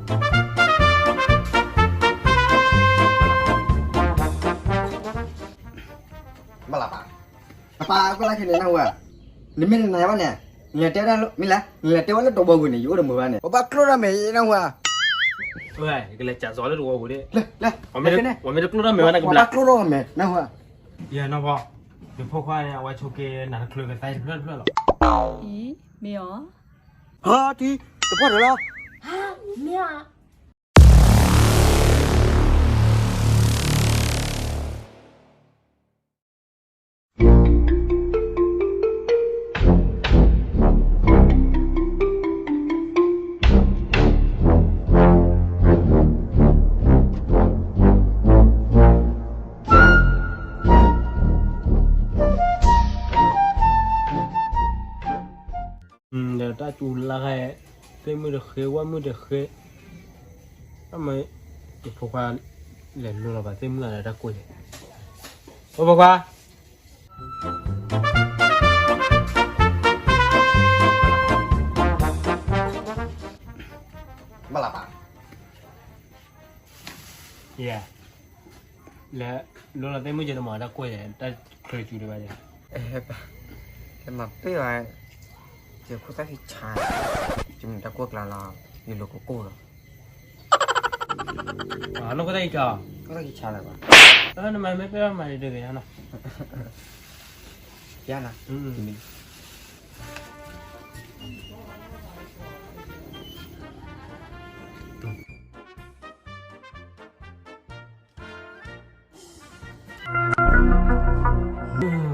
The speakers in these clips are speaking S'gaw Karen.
ဘၣ်လၢပၢ်, အပၢ်အကလၢ်ခဲန့ၣ်နၢ်ဟူဧါ, နမ့ၢ်တနာ်ဘၣ်န့ၣ်, နလဲၤတဲဝဲဒၣ်လၢမ့ၢ်လဲၣ်, နလဲၤတဲဝဲလၢတဝီပူၤန့ၣ် ယအိၣ်တမုာ်ဘၣ်န့ၣ်, ပဘၣ်ကျိၣ်ထီၣ်မဲာ်နၢ်ဟူဧါ, ယကလဲၤစးစီၤလၢတဝီပူၤန့ၣ်, လၢ, လၢ, ပမ့ၢ်တကျိၣ်ထီၣ်မဲာ်ဝဲန့ၣ်ကဘျါ, ပဘၣ်ကျိၣ်ထီၣ်မဲာ်နၢ်ဟူဧါ, ယဲနီၢ်ဖီ, ယဖိခွါန့ၣ် အဝဲဆိးက့နၤတချုးကသါတဖျၢၣ်တဖျၢၣ်လီၤ, အံၤ, မ့ၢ်အီၤ, ဟါ, ထံ, တဖီၣ်တၢ်လီၤ, မ့ၢ်အီၤ ဒီးတၢ်စူၤလါခါ, သ့ၣ်မုၣ်တဃ့ ဝၣ်မုၣ်တဃ့, အမ့ၢ်, ယဖိခွါ, လဲၤလိလီၤဘၣ်သ့ၣ်မုၣ်အလၢတၢ်ကိၢ်ယဲ, အိၣ်ဖိခွါ ဘၣ်လၢပၢ်, ယဲ, လဲၤလိလီၤသ့ၣ်မုၣ်ယဲန့ၣ်မ့ၢ်တၢ်ကိၢ်ယဲ, တၢ်ချၢစူၤဒံးဘၣ်ယဲ, ကမၤပ့ၢ်ဘၣ်, ယခိၣ်သၣ်ခံဆါ, ယမ့ၢ်တၢ်ကိၢ်ကျါလီၤ, ယလိၤကကိၢ်လီၤ နခိၣ်သၣ်ခံဆါ, ခိၣ်သၣ်ခံဆါလၢၤဘၣ်, နမၤမ့ၢ်ပ့ၢ်ဘၣ်မၤဒ်တဂ့ၤနီၤ, ယၤနီၤ,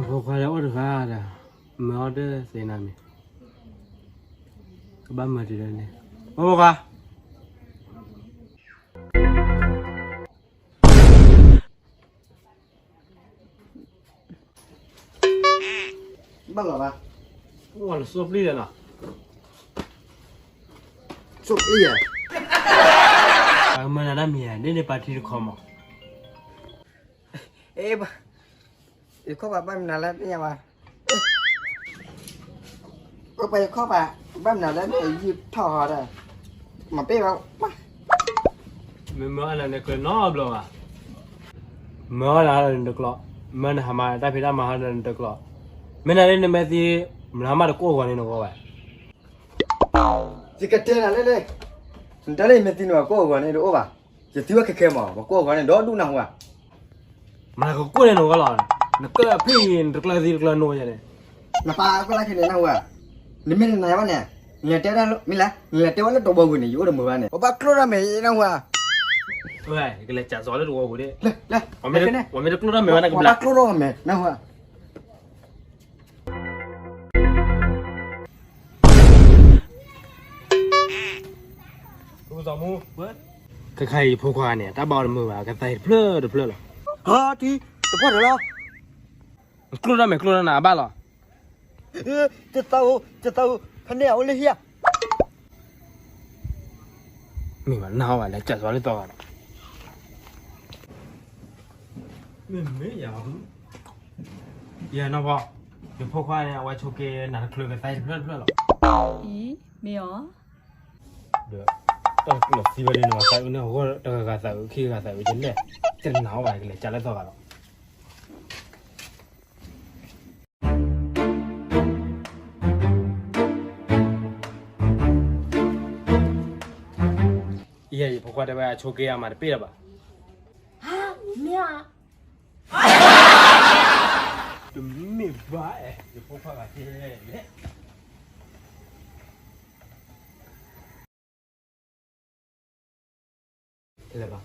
ဖိခွါလၢအိၣ်တဂၤဒီး, မၢအီၣ်တသ့နၤမ့ၢ်, ကဘၣ်မၤတုၤလၢန့ၣ်, ဖိခွါ ဘၣ်လီၤဘၣ်, အိၣ်လၢစိၣ်ပျံၤလီၤနီၤ, စိၣ်ပျံၤဧါ, မၢနၤတၢ်မံၤဧါ, ဒ်န့ၣ်ပၢ်ထံတခီမး, ယခီၣ်ပၤဘၣ်မနုၤလၢသ့ၣ်ညါဘၣ်, ပှၤယခီၣ်ပၤ, ဘၣ်မနုၤလၢမ့ၢ်ယုၢ်ထီၣ်ဟီဒီး, မၤပ့ၢ်ဘၣ်, မ့ၢ်မၢအီၣ်နၤနကျၢၤနီတဘျီဘၣ်, မၢအီၣ်နၤဟီဒီးနတကျိၤ, မၢနဟးမၤတၢ်ဖံးတၢ်မၤဟီဒီးနတကျိၤ, မ့ၢ်နၤလၢနမဲာ်သံ, မနၤမးတကိၢ်အဂီၤန့ၣ်နဂီၢ်ဘၣ် ယကတဲနၤလၢလဲၣ်, နတဲလၢယမ့ၢ်သံန့ၣ် ပှၤကိၢ်အဂီၤန့ၣ်တအိၣ်ဘၣ်, ယသံဝဲခဲခဲမး ပှၤကိၢ်အဂီၤန့ၣ် ဒီဒူၣ်နၢ်ဟူဧါ, မၤကကိၢ်န့ၣ်နဂီၢ်လီၤ, နကၢၣ်ဖံၣ် နတကျၢၤသံတကျၢၤနိယဲန့ၣ်, နပၢ်အကလၢ်ခဲန့ၣ်နၢ်ဟူဧါ, နမ့ၢ်တနာ်ဘၣ်န့ၣ်, နလဲၤတဲဝဲဒၣ်လၢမ့ၢ်လဲၣ်, နလဲၤတဲဝဲလၢတဝီပူၤန့ၣ် ယအိၣ်တမုာ်ဘၣ်န့ၣ်, ပဘၣ်ကျိၣ်ထီၣ်မဲာ်နၢ်ဟူဧါ, ယကလဲၤစးစီၤလၢတဝီပူၤန့ၣ်, ပမ့ၢ်တကျိၣ်ထီၣ်မဲာ်ဝဲန့ၣ်ကဘျါ, ပဘၣ်ကျိၣ်ထီၣ်မဲာ်နၢ်ဟူဧါ ခဲခါအံၤယဖိခွါန့ၣ် တၢ်ဘၣ်အီၤတမုာ်ဘၣ် ကသးအံၤတဖျၢၣ်တဖျၢၣ်လီၤ, ဟါထံ, တဖီၣ်တၢ်လီၤ, ကျိၣ်ထီၣ်မဲာ်ကျိၣ်ထီၣ်နၤအဘၣ်လီၤ, ယသးအိၣ်, ယသးအိၣ်, ဖဲန့ၣ်အအိၣ်လၢဟံၣ်ဧါ, မ့ၢ်ဘၣ်နၢ်ဟူဘၣ် လဲၤစးစီၤလၢသီဂၤဒီး မ့ၢ်မ့ၢ်ယၤ, ယဲနီၢ်ဖီ, ယဖိခွါန့ၣ် အဝဲဆိးက့နၤတချုးကသါအံၤတဖျၢၣ်တဖျၢၣ်လီၤ, အံၤ, မ့ၢ်အီၤ, ဒီး, တၢ်တကျိၤသံဝဲဒ်န့ၣ် သးအုးန့ၢ်အဂီၢ်တဂၤဂၤသးအုးခံဂၤသးအုးကလဲၣ်, တနၤအီၣ်ဘၣ်ကလဲၤကၢလၢသီဂၤလီၤ, ယဲ ယဖိခွါတဲဝဲအဆိးက့အမၤတပ့ၢ်လၢၤဘၣ်, မ့ၢ်ဧါ, တမ့ၢ်ဘၣ်အဲ, ယဖိခွါဂၤက့ၤလဲၣ် တလဲၤဘၣ်,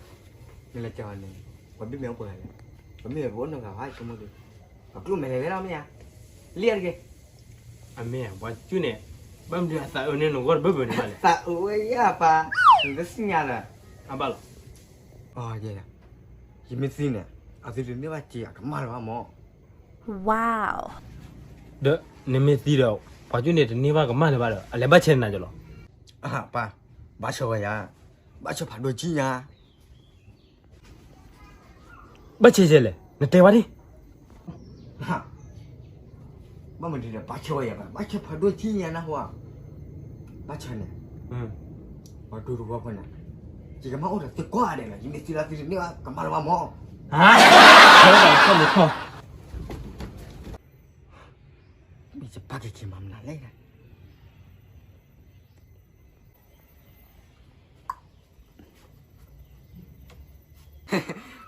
နလဲၤကၢၤန့ၣ်, ပှၤဘံၣ်မဲာ်အိၣ်ပှဲၤဂၤလဲၣ်, ပှၤဘံၣ်မဲာ်ပအိၣ်နီတဂၤဘၣ်ဆိကမိၣ်ဒုး, ပှၤကျိၣ်မဲာ်လဲၤလဲၤလီၤမ့ၢ်ဧါ, လံဧါတဂ့ၤ, အမ့ၢ် ပှၤကၠူၣ်န့ၣ်, ဘၣ်မနုၤအသးအုးန့ၢ်နဂီၢ်တဘၢဘၢန့ၣ်ဘၣ်လဲၣ်, သးအုးဝဲယၤပၢ်, နတသ့ၣ်ညါလၢ, အဘၣ်လီၤ, ယမ့ၢ်သံန့ၣ်, အသုတန့ၢ်ဘၣ်စ့အကမၣ်လၢၤဘၣ်မး, ဒီး, နမ့ၢ်သံဒီး, ပှၤကၠူၣ်န့ၣ်တန့ၢ်ဘၣ်ကမၣ်လၢၤဘၣ်ဒီး အလဲၤဘၣ်ဆဲးနၤကလီၤ, ပၢ်, ဘၣ်ဆၢဝဲယၤ, ဘၣ်ဆၢဖးဒိၣ်ကံညါ ဘၣ်ဆဲးဆဲးလဲၣ်, နတဲဝဲဒၣ်, ဘၣ်မနုၤဒီး ဘၣ်ဆၢဝဲယၤဘၣ်, ဘၣ်ဆၢဖးဒိၣ်ကံညါနၢ်ဟူဧါ, ဘၣ်ဆၢန့ၣ်, ပှၤဒိတဝီဖိန့ၣ်, ယကမၢအိၣ်ဒီးသုကိးဂၤဒဲးလီၤ, ယမ့ၢ်သံလီၤသုတန့ၢ်ဘၣ် ကမၢလၢၤဘၣ်မၢ်. ဟါ, ဟဲဒီးကီၢ်မုၢ်ထီၣ်, မ့ၢ်ယပၢ်က့ၤက့ၤမၤမနုၤလဲၣ်.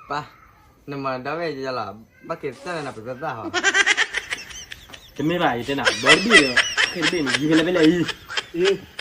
ပၢ်, နမၤဒီးဝဲယလီၤ, ဘၣ်က့ၤတၢ်နပသၢသၣ်ဟီ. တမ့ၢ်ဘၣ် ယတဲနၤ ဘၢတဘ့ၣ်ဒီး ခဲတဘ့ၣ်န့ၣ် ယဟဲလၢဖဲလဲၣ်အံၤ, အံၤ